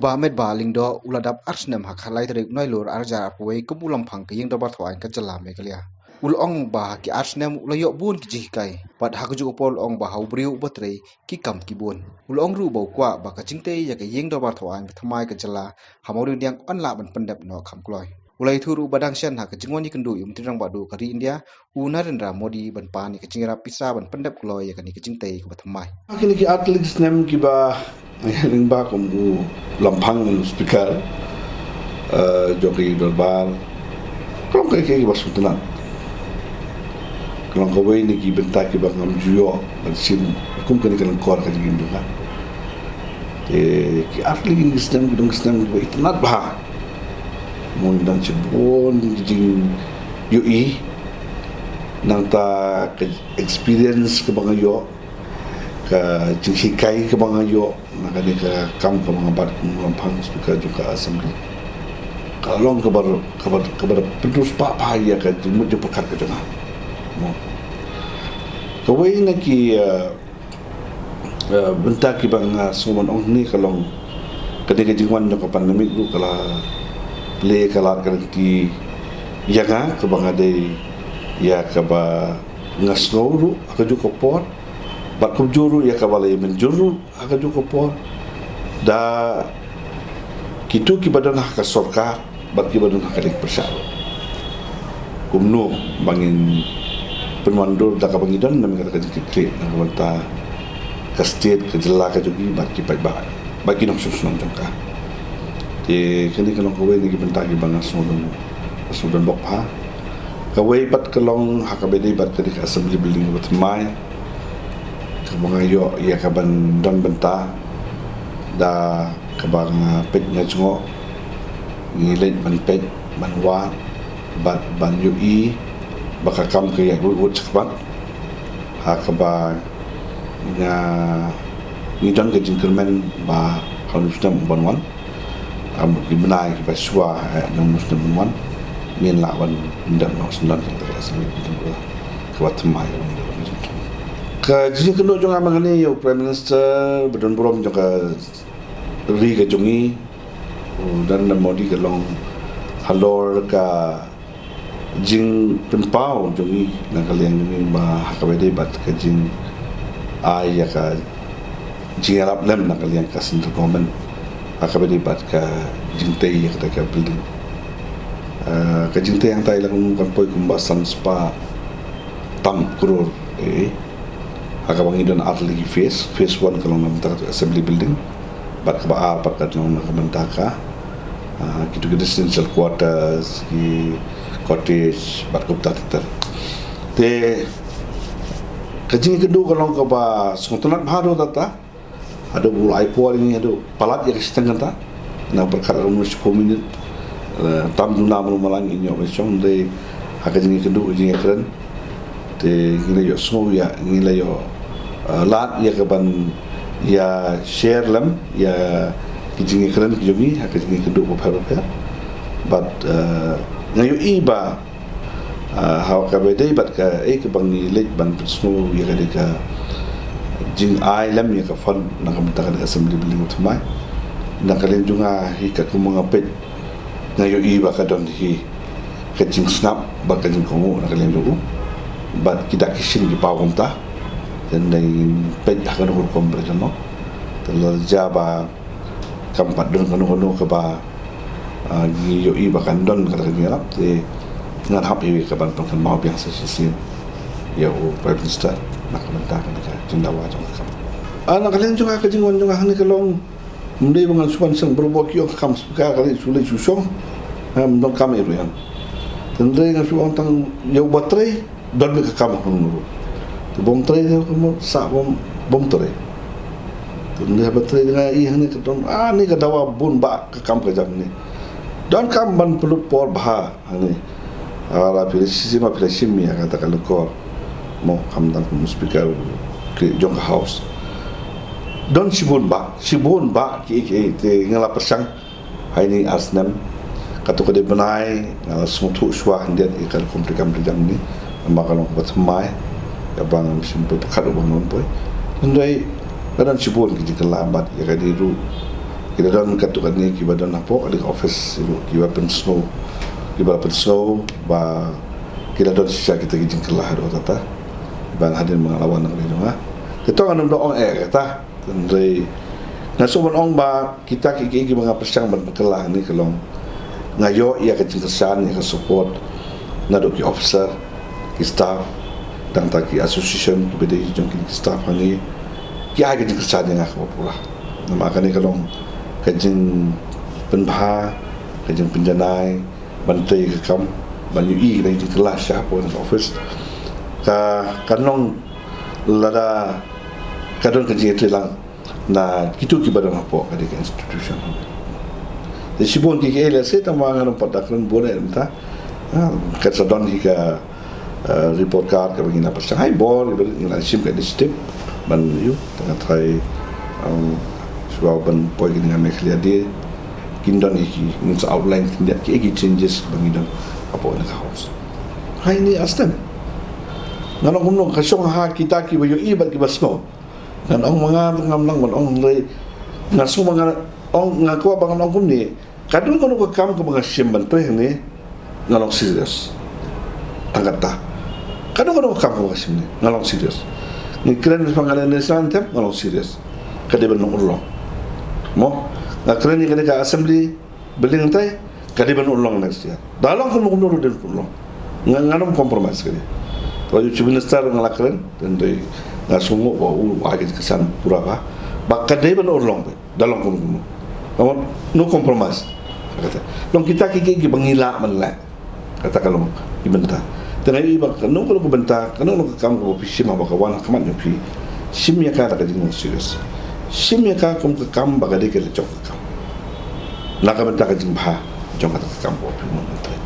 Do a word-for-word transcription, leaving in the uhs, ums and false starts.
Bah Metbah Lyngdoh u la dap ar snem ha ka lai tarik Nailur ar hajar arphew wei kum u Lamphang ka Ïing Dorbar Thaw Aiñ ka jylla Meghalaya. U la ong ba ha ki ar snem u la ïoh bun ki jinghikai. Bad ha kajuh ka por u la ong ba ha u briew uba trei ki kam ki bun. U la ong ruh ba u kwah ba ka jingtei ïa ka Ïing Dorbar Thaw Aiñ ba thymmai ka jylla ha Mawdiangdiang yn lah ban pyndep noh kham kloi. U la ïathuh ruh ba dang shen ha ka jingwan ïakynduh ïa u Myntri Rangbah Duh ka ri India, u Narendra Modi ban pan ïa ka jingïarap pisa ban pyndep kloi ïa kane ka jingtei kaba thymmai. Ha kine ki ar tylli ki snem kiba nga ïeng ba kum u Lamphang, u Speaker, eh, jong ka Ïing Dorbar, ka long kaei kaei kaba sngewtynnat. Ka long kawei na ki bynta kiba ngam ju ïoh ban shim kum kane ka lyngkor ka jingim jong nga. Te ki ar tylli ki snem ki long ki snem kiba itynnat bha. Mo, ngi don shibun ki jingïohi, nangta ka experience kaba nga ïoh, ka jinghikai kaba nga ïoh na kane ka kam kaba nga bat kum u Lamphang, Speaker jong ka Assembly, ka long kaba, kaba, kaba pynroi spah bha ïa ka jingmut jingpyrkhat ka jong nga. Mo, kawei na ki, eh, eh, bynta kiba nga sngew ban ong hangne ka long, kane ka jingwan jong ka pandemic ruh ka la plie ka lad ka lynti ïa nga, kaba nga dei ïa kaba nga sngew ruh ha kajuh ka por, bad kumjuh ruh ïa kaba la ïa mynjur ruh ha kajuh ka por da kito kiba don ha ka sorkar bad kiba don ha ka dei ka pyrshah. Kumno ba ngin pynwandur da kaba ngi don na ka jingkitkhlieh na ka bynta ka state, ka jylla ka jong ngi bad ki paidbah bad ki nongshong shnong jong ka. Te kane ka long kawei na ki bynta kiba nga sngewdon, nga sngewdon bok bha. Kawei pat ka long ha kaba dei bad kane ka Assembly Building kaba thymmai, kaba nga ïoh ïa kaban don bynta da kaba nga peit nga jngoh, ngi leit ban peit ban wad bad ban ïohi ba ka kam ka ïaid wut wut shakhmat, ha kaba nga, ngi don ka jingkyrmen ba ha u snem u ban wan, ha ki bnai kiba shuwa, eh, jong u snem u ban wan, ngin lah ban pyndep noh syndon ïa kata ka Assembly Building kaba thymmai kaba ngi don. Ka jingïakynduh jong nga mynne ïa u Prime Minister ba don burom jong ka ri ka jong ngi, u Narendra Modi, ka long halor ka jingpynpaw jong ngi na ka liang jong ngi ba ha kaba dei bad ka jingai ïa ka jingïarap lem na ka liang ka central government ha kaba dei bad ka jingtei ïa kata ka building. Ah, ka jingtei hangtai la kan poi kumba san spah tam klur, eh, ha kaba ngi don ar tylli ki phase. Phase one ka long na ka Assembly Building, bad kaba ar pat ka long na ka bynta ka, ah, kito ki residential quarters, ki cottage, bad kumta ter ter. Te ka jingïakynduh ka long kaba sngewtynnat bha haduh katta. Haduh ba u la ai por ïa ngi haduh palat ïa ka shiteng kata, nang pyrkhat kumno shiphew minit, eh, tam duna mano malang ïa ngi ban shong, hynrei ha ka jingïakynduh, ka jingïakren, te ngi la ïohsngew ïa, ngi la ïoh, eh, lad ïa kaban ïa share lem ïa ki jingïakren ki jong ngi ha ka jingïakynduh bapher bapher. Bad, eh, nga ïohi ba, ah, ha kaba dei bad kaei kaba ngi leit ban pynsngew ïa ka dei ka jingai lem ïa ka fund na ka bynta ka Assembly Building kaba thymmai. Na ka liang jong nga hi, katkum ba nga peit, nga ïohi ba ka don hi ka jingsngap bad ka jingkohnguh na ka liang jong u. Bad ki dak ki shin ki paw kumta. Te ngin peit ha kano ka rukom ba kan long. Te lada jia ba kam pat don kano kano kaba, ah, ngi ïohi ba kan don kata ka jingïarap, te ngan hap ïa kaban pynkynmaw biang sa shisien ïa u Prime Minister na ka bynta kane ka jingdawa jong ka kam. Ah, na ka liang jong nga, ka jingwan jong nga hangne ka long, ym dei ba ngan shu wan seng baroh ba ki ong ka kam Speaker ka leit shu leit shu shong, ah, ym don kam ei ruh ïa nga. Te hynrei nga shu ong tang ïa uba trei, don beit ka kam ha kano ruh. Te bym trei te kumno sah bym, bym trei. Te hynrei haba trei te nga ïohi hangne ka don, ah, ne ka dawa bun bah ka kam ka jam ne. Donkam ban pynlut por bha hangne. Haba phi la shim, phi la shim ïa kata ka lyngkor, mo, khamtam kum u Speaker ka jong ka House. Don shibun bah, shibun bah kiei kiei te nga la pyrshang ha ine i ar snem. Katto katne bnai nga la sngewthuh shuwa khyndiat ïa ka rukom treikam treikam ne, namar ka long kaba thymmai, kaba ngam shym pyrkhat ruh ba ngan poi. Hynrei ka don shibun ki jingkylla bad ïa kane ruh Ki la don katto katne kiba don hapoh kane ka office ruh kiba pynsngew, kiba pynsngew ba ki la don shisha kita ki jingkylla haduh katta. Ban hadien ba nga la wan na kane jong nga, te to ngan ym da ong eh kata. Hynrei nga sngewbha ban ong ba kita ki, ki, kiba nga pyrshang ban pynkylla hangne ka long, nga ïoh ïa ka jingkyrshan, ïa ka support naduh ki officer, ki staff, tang ta ki association kiba dei jong ki, ki staff hangne, ki ai ka jingkyrshan ïa nga kaba pura. Namar kane ka long ka jingpynbha, ka jingpynjanai ban trei ka kam, ban ïohi ka jingkylla sha hapoh ka office. Ka, ka long lada ka don ka jingïatreilang na kito kiba don hapoh kane ka institution. Te shibun ki, ki ei lehse tang ba ngan ym pat da kren bun eh mynta. Ah, kan sa don hi ka, eh, report card kaba ngin ïa pyrshang. Hai bor, kaba ngin ïa shim ka initiative ban ïoh tang nga trai, um, shuwa ban poi kane ka Meghalaya Day, kin don hi ki, ngin sa outline ki, ki, ki changes ba ngin don hapoh kane ka house. Hai ni astem. Ngan ong kumno, ka shong ha kita kiba ïohi bad kiba sngew. Ngan ong ma nga, ngam nang ban ong, hynrei nga sngew ma nga ong, nga kwah ba ngan ong kumne. Ka don kano ka kam kaba nga shim ban trei hangne, nga long serious. Tang kata. Ka don kano ka kam kaba nga shim ne, nga long serious. Ngi kren bad nga leh national anthem, nga long serious. Ka dei ban long urlong. Mo, nga kren ïa kane ka assembly building, hynrei ka dei ban urlong next year. Da long kumno kumno ruh dei ban urlong. Nga, ngan ym compromise kane. Te ïa u Chief Minister nga la kren, hynrei nga sngew ba u ai ka jingkyrshan pura ba, ba ka dei ban urlong beit. Da long kumno kumno. Namar no compromise. Kata. Long kita ki, ki, kiba ngi lah ban leh. Kata ka long ki bynta. Te nga ïohi ba kano kano ka bynta, kano kano ka kam kaba phi shim haba ka wan ha khmat jong phi, shim ïa ka da ka jinglong serious. Shim ïa ka kum ka kam ba ka dei ka la jong ka kam, na ka bynta ka jingbha jong kata ka kam kaba phi mon ban trei.